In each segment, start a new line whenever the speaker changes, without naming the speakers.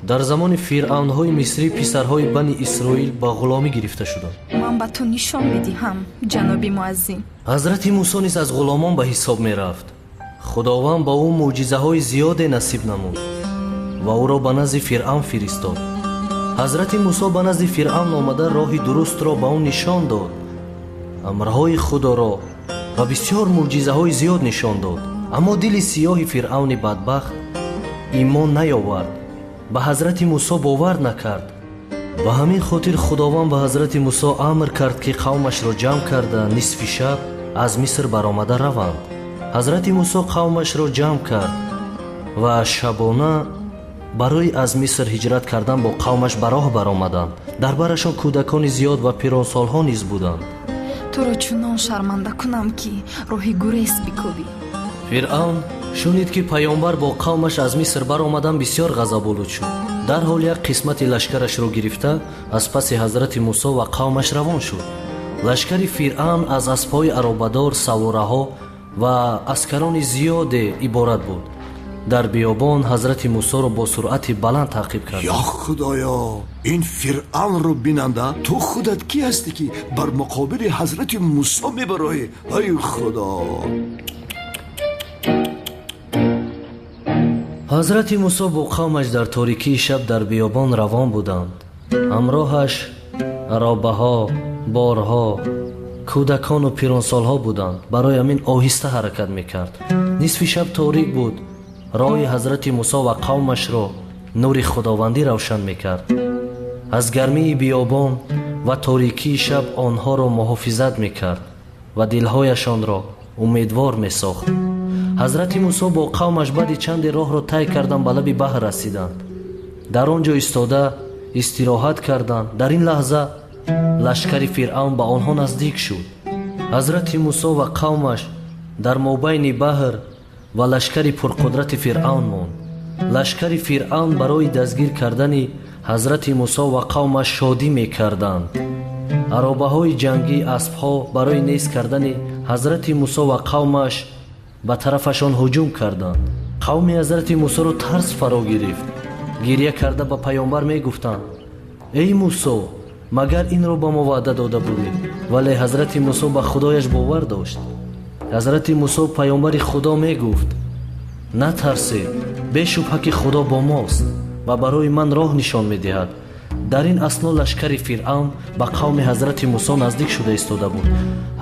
Дар замони фиръавнҳои мисрӣ писарҳои бани Исроил ба ғуломӣ гирифта шуданд.
Ман ба ту нишон медиҳам, ҷаноби муаззин.
Ҳазрати Мусо низ аз ғуломон ба ҳисоб мерафт. Худованд ба ӯ мӯъҷизаҳои зиёде насиб намуд ва ӯро ба назди Фиръавн фиристод. Ҳазрати Мусо ба назди Фиръавн омада, роҳи дурустро ба ӯ нишон дод, амрҳои Худоро ва бисёр мӯъҷизаҳои зиёд нишон дод. Аммо дили сиёҳи фиръавни бадбахт имон наёвард, ба ҳазрати Мусо бовар накард. Ба ҳамин хотир Худованд ба ҳазрати Мусо амр кард, ки қавмашро ҷамъ карда, нисфи шаб аз Миср баромада раванд. Ҳазрати Мусо қавмашро ҷамъ кард ва шабона барои аз Миср ҳиҷрат кардан бо қавмаш ба роҳ баромаданд. Дар барашон кӯдакони зиёд ва пиронсолҳо низ буданд.
Туро чунон шарманда кунам, ки роҳи гурез бикобӣ.
Фиръавн шунид, ки паёмбар бо қавмаш аз Миср баромадан, бисёр ғазаболуд шуд. Дарҳол як қисмати лашкарашро гирифта, аз паси ҳазрати Мусо ва қавмаш равон шуд. Лашкари Фиръавн аз аспҳои аробадор, савораҳо ва аскарони зиёде иборат буд. Дар биёбон ҳазрати Мусоро бо суръати баланд таъқиб кард.
Ё Худоё, ин фиръавнро бинанда! Ту худат кӣ ҳастӣ, ки бар муқобили ҳазрати Мусо мебароӣ? Ай Худо!
Ҳазрати Мусо бо қавмаш дар торикии шаб дар биёбон равон буданд. Ҳамроҳаш аробаҳо, борҳо, кӯдакону пиронсолҳо буданд. Барои ҳамин оҳиста ҳаракат мекард. Нисфи шаб торик буд. Роҳи ҳазрати Мусо ва қавмашро нури худовандӣ равшан мекард. Аз гармии биёбон ва торикии шаб онҳоро муҳофизат мекард ва дилҳояшонро умедвор месохт. Ҳазрати Мусо бо қавмаш баъди чанде роҳро тай кардан, ба лаби баҳр расиданд. Дар он ҷо истода истироҳат карданд. Дар ин лаҳза лашкари Фиръавн ба онҳо наздик шуд. Ҳазрати Мусо ва қавмаш дар мобайни баҳр ва лашкари пурқудрати Фиръавн монд. Лашкари Фиръавн барои дастгир кардани ҳазрати Мусо ва қавмаш шодӣ мекарданд. Аробаҳои ҷангӣ, аспҳо барои нест кардани ҳазрати Мусо ва қавмаш ба тарафашон ҳуҷум карданд. Қавми ҳазрати Мусоро тарс фаро гирифт. Гирья карда ба паёмбар мегуфтанд: «Эй Мусо, магар инро ба мо ваъда дода будӣ?» Вале ҳазрати Мусо ба Худояш бовар дошт. Ҳазрати Мусо, паёмбари Худо, мегуфт: «Натарсед, бешубҳа ки Худо бо мост ва барои ман роҳ нишон медиҳад». Дар ин асно лашкари Фиръавн ба қавми ҳазрати Мусо наздик шуда истода буд.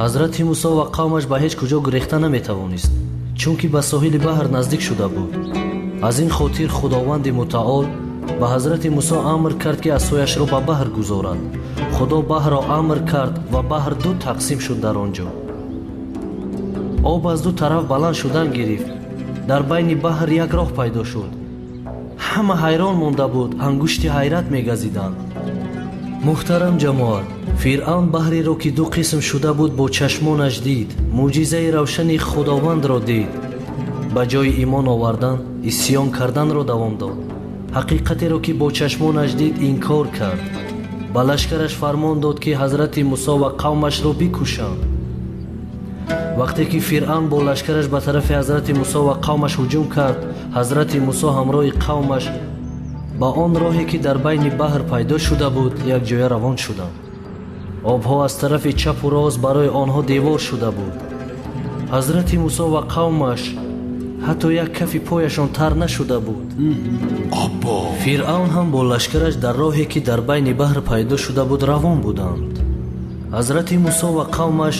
Ҳазрати Мусо ва қавмаш ба ҳеҷ куҷо гурехта наметавонист, чунки ба соҳили баҳр наздик шуда буд. Аз ин хотир Худованди Мутаол ба ҳазрати Мусо амр кард, ки асояшро ба баҳр гузорад. Худо баҳрро амр кард ва баҳр ду тақсим шуд. Дар он ҷо об аз ду тараф баланд шудан гирифт. Дар байни баҳр як роҳ пайдо шуд. Ҳама ҳайрон монда буд, ангушти ҳайрат мегазиданд. Муҳтарам ҷамоат, Фиръавн баҳреро, ки ду қисм шуда буд, бо чашмонаш дид, мӯъҷизаи равшани Худовандро дид. Ба ҷои имон овардан, исьён карданро давом дод. Ҳақиқатеро, ки бо чашмонаш дид, инкор кард. Ба лашкараш фармон дод, ки ҳазрати Мусо ва қавмашро бикушанд. Вақте ки Фиръавн бо лашкараш ба тарафи ҳазрати Мусо ва қавмаш ҳуҷум кард, ҳазрати Мусо ҳамроҳи қавмаш ба он роҳе, ки дар байни баҳр пайдо шуда буд, якҷоя равон шуданд. Обҳо аз тарафи чапу рост барои онҳо девор шуда буд. Ҳазрати Мусо ва қавмаш ҳатто як кафи пояшон тар нашуда буд.
Аббо!
Фиръавн ҳам бо лашкараш дар роҳе, ки дар байни баҳр пайдо шуда буд, равон буданд. Ҳазрати Мусо ва қавмаш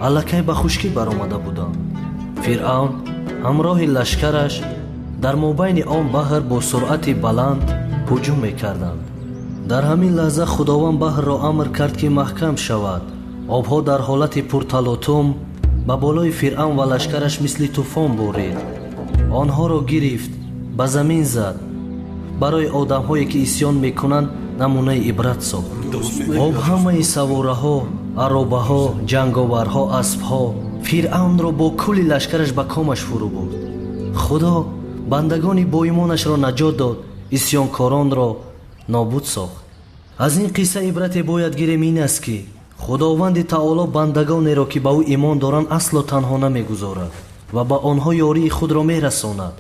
аллакай ба хушкӣ баромада буданд. Фиръавн ҳамроҳи лашкараш дар мобайни он баҳр бо суръати баланд ҳуҷум мекарданд. Дар ҳамин лаҳза Худованд баҳрро амр кард, ки маҳкам шавад. Обҳо дар ҳолати пурталотум ба болои Фиръавн ва лашкараш мисли тӯфон борид, онҳоро гирифт, ба замин зад. Барои одамҳое, ки исьён мекунанд, намунаи ибрат сохт. Об ҳамаи савораҳо, аробаҳо, ҷанговарҳо, аспҳо, Фиръавнро бо кулли лашкараш ба комаш фурӯ бурд. Худо бандагони боимонашро наҷот дод, исьёнкоронро нобуд сохт. Аз ин қисса ибрате бояд гирем, ин аст, ки Худованди Таоло бандагонеро, ки ба ӯ имон доранд, асло танҳо намегузорад ва ба онҳо ёрии худро мерасонад.